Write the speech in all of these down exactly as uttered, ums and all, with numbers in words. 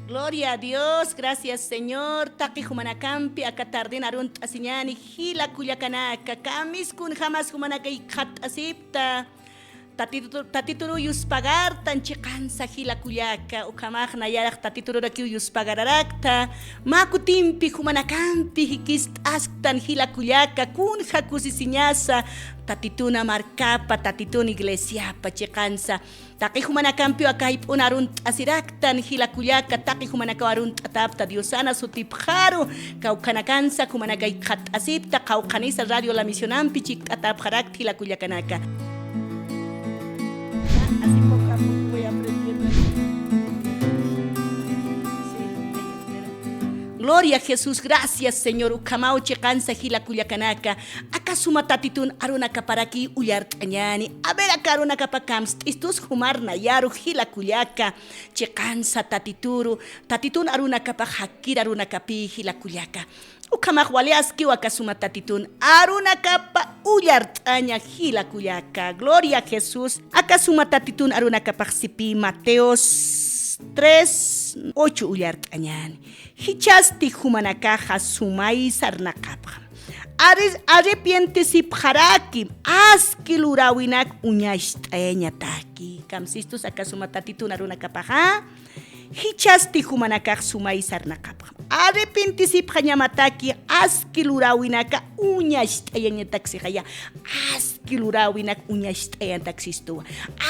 Gloria a Dios, gracias Señor. Taqi jumanakampi aka tarden arunt'asiñäni jila kullakanaka, kamis kunjamas jumanaka jikxatt'asipta. Tatitu-, Tatituru yuspagartan chiqansa jila kullaka, ukhamax nayarax Tatitururakiw yuspagararakta, mä kutimpi jumanakampi jikist'asktan jila kullaka, kunja kusisiñasa Tatituna markapa, Tatituna iglesiapa chiqansa. Taqi jumanakampiw aka jayp'un arunt'asiraktan jila kullaka, taqi jumanakaw arunt'atapta Diosana sutipxaru, kawkhanakansa jumanaka jikxatt'asipta, qawqhanisa Radio La Misionampi chikt'atapxarakta jila kullakanaka. Así poco a poco voy aprendiendo. Sí. Gloria a Jesús, gracias Señor, ukhamaw chiqansa jila kullakanaka. Aka suma Tatitun arunakaparaki ullart'añäni. A ver, aka arunakapa kamst'istus jumar nayaru jila kullaka. Chiqansa Tatituru, Tatitun arunakapa jakir arunakapi jila kullaka. Ukhamax wali askiw aka suma Tatitun arunakapa ullart'aña jila kullaka. Gloria a Jesús. Aka suma Tatitun arunakapax sipi Mateos tres ocho ullart'añäni. Jichhasti jumanakaxa sumay sarnaqapxam. Arri-, arrepientisipxarakim, aski luräwinak uñacht'ayañataki. Kamsistus aka suma Tatitun arunakapaxa. Jichhasti jumanakax sumay sarnaqapxam. Arrepientisipxañamataki, aski luräwinaka uñacht'ayañataksixaya. Aski luräwinak uñacht'ayañataksistuwa.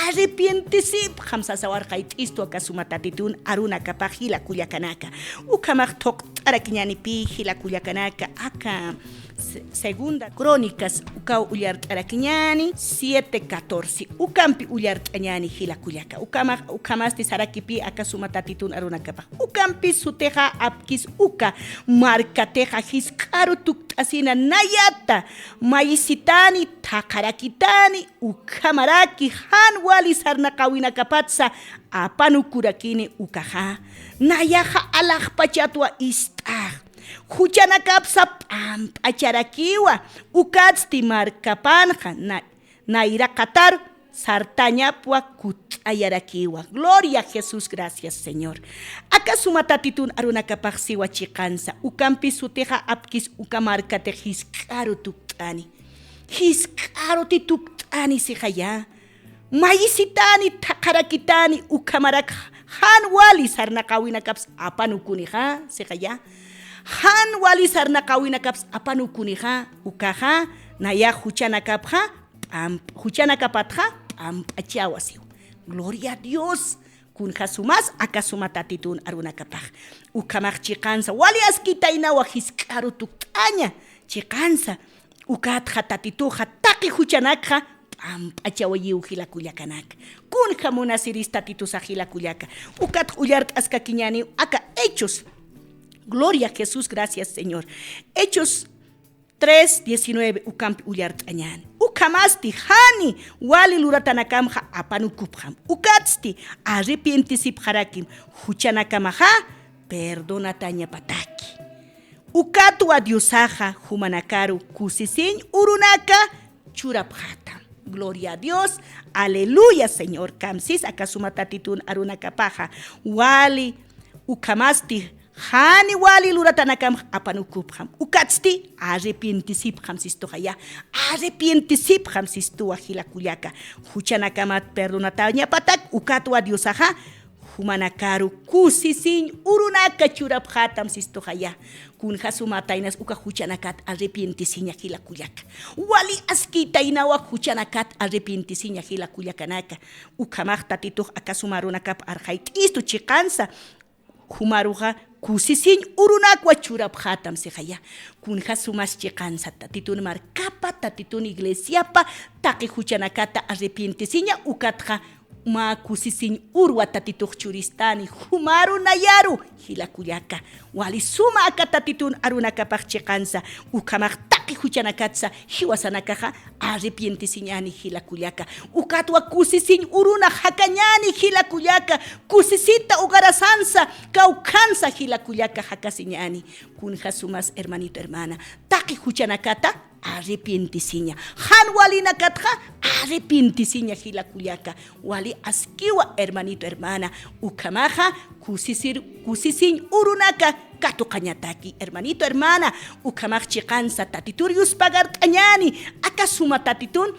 Arrepientisipxam sasawarxayt'istu aka suma Tatitun arunakapax jila kullakanaka. Ukhamax thuqt'arakiñänipï jila kullakanaka aka se-, Segunda Crónicas ukaw ullart'arakiñäni siete catorce. Ukampi ullart'añäni jila kullaka. Ukhamax, ukhamasti sarakipï aka suma Tatitun arunakapax. Ukampi sutixa apkis uka markatixa jisk'aru tukt'asina nayata mayisitani, thaqharakitani, ukhamaraki jan wali sarnaqäwinakapatsa apanukurakini ukaxa. Nayaxa alaxpachatwa ist'ax. Juchanakapsa p'amp'acharakiwa, ukatsti markapanxa na-, nayraqatar sartañapwa kutt'ayarakiwa. Gloria a Jesús, gracias Señor. Aka suma Tatitun arunakapax siwa chiqansa, ukampi sutixa apkis uka markatix jisk'aru tukt'ani. Jisk'aruti tukt'ani sixaya. Mayisitani, thaqharakitani, ukhamarak jan wali sarnaqäwinakaps apanukunixa, sixaya. Jan wali sarnaqäwinakaps apanukunixa, ukaxa, nayax juchanakapxa, p'amp-, juchanakapatxa, p'amp'achawa siw. Gloria a Dios. Kunja sumas, aka suma Tatitun arunakapax. Ukhamax chiqansa, wali askitaynawa jisk'aru tukt'aña, chiqansa. Ukatxa Tatituxa taqi juchanakxa p'amp'achawayiw jila kullakanaka. Kunja munasiris Tatitusa jila kullaka. Ukatxa ullart'askakiñäniw aka Hechos. Gloria a Jesús, gracias Señor. Hechos tres diecinueve ukampi ullart'añäni. Ukhamasti jani wali luratanakamxa apanukupxam. Ukatsti arrepientisipxarakim juchanakamaxa perdonatañapataki. Ukatwa Diosaxa jumanakaru kusisiñ urunaka churapxätam. Gloria a Dios, aleluya, Señor. Kamsis aka suma Tatitun arunakapaxa wali ukhamasti jani wali luratanakamx apanukupxam. Ukatsti arrepientisipxam sistuxaya. Arrepientisipxam sistuwa jila kullaka. Juchanakamat perdonatañapatak ukatwa Diosaxa jumanakaru kusisiñ urunaka churapxätam sistuxaya. Kunja suma taynas uka juchanakat arrepientisiña jila kullaka. Wali askitaynawa juchanakat arrepientisiña jila kullakanaka. Ukhamax Tatitux aka suma arunakap arxayt'istu chiqansa. Jumaruxa kusisiñ urunakwa churapxätam sixaya. Kunja sumas chiqansa Tatitun markapa, Tatitun iglesiapa, taqi juchanakata arrepientisiña ukatxa mä kusisiñ urwa Tatitux churistani, jumaru nayaru, jila kullaka. Wali suma aka Tatitun arunakapax chiqansa, ukhamax taqi juchanakatsa, jiwasanakaxa, arrepientisiñäni jila kullaka. Ukatwa kusisiñ uruna jakañäni jila kullaka. Kusisita ugarasansa, kawkhansa jila kullaka jakasiñäni. Kunja sumas hermanito, hermana. Taqi juchanakata, arrepientisiña. Jan walinakatxa arrepientisiña, jila kullaka. Wali askiwa, hermanito, hermana. Ukhamaxa kusisir, kusisiñ urunaka katuqañataki, hermanito, hermana. Ukhamax chiqansa Tatitur yuspagart'añäni, aka suma Tatitun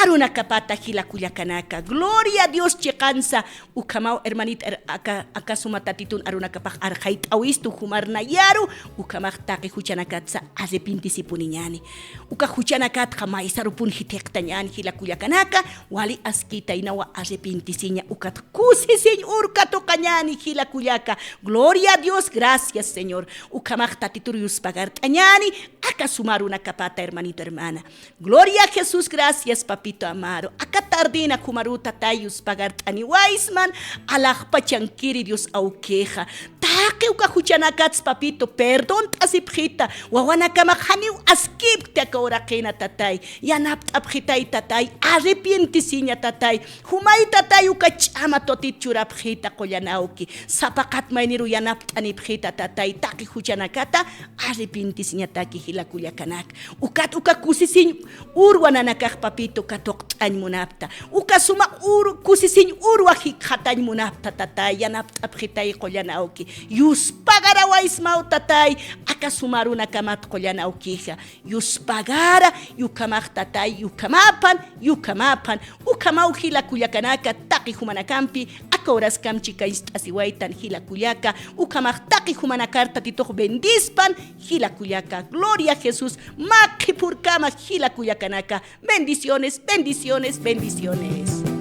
arunakapata, jila kullakanaka. Gloria a Dios chiqansa. Ukhamaw, hermanita, her-, aka, aka suma Tatitun arunakapax arxayt'awistu jumar nayaru, ukhamax taqi juchanakatsa arrepientisipuniñäni. Uka juchanakatxa maysarupun jithiqtañäni, jila kullakanaka, wali askitaynawa arrepientisiña, ukat kusisiñ ur katuqañäni, jila kullaka. Gloria a Dios, gracias, Señor. Ukhamax Tatitur yuspagart'añäni, aka suma arunakapata, hermanito, hermana. Gloria a Jesús, gracias, papito amado. Aka tardina jumaru, tatay, yuspagart'aniwaysman, alaxpachankiri Dios awkixa. Taqi uka juchanakats, papito, perdont'asipxita, wawanakamax janiw askipkti aka uraqina, tatay. Yanapt'apxitay, tatay, arrepientisiña, tatay. Jumay, tatay, uka ch'ama tutit churapxita qullan awki. Sapa qat mayniru yanapt'anipxita, tatay, taqi juchanakata arrepientisiñataki, jila kullakanaka. Ukat uka kusisiñ urwa nanakax, papito, katuqt'añ munapta. Uka suma ur-, kusisiñ urwa jikxatañ munapta, tatay, yanapt'apxitay qullan awki. Yuspagarawaysmaw, tatay, aka suma arunakamat qullan awkixa. Yuspagara, ukhamax, tatay, ukhamapan, ukhamapan. Ukhamaw, jila kullakanaka, taqi jumanakampi aka uraskamp chikañst'asiwaytan, jila kullaka. Ukhamax taqi jumanakar Tatitux bendispan, jila kullaka. Gloria a Jesús. Mä qhipürkama, jila kullakanaka. Bendiciones, bendiciones, bendiciones.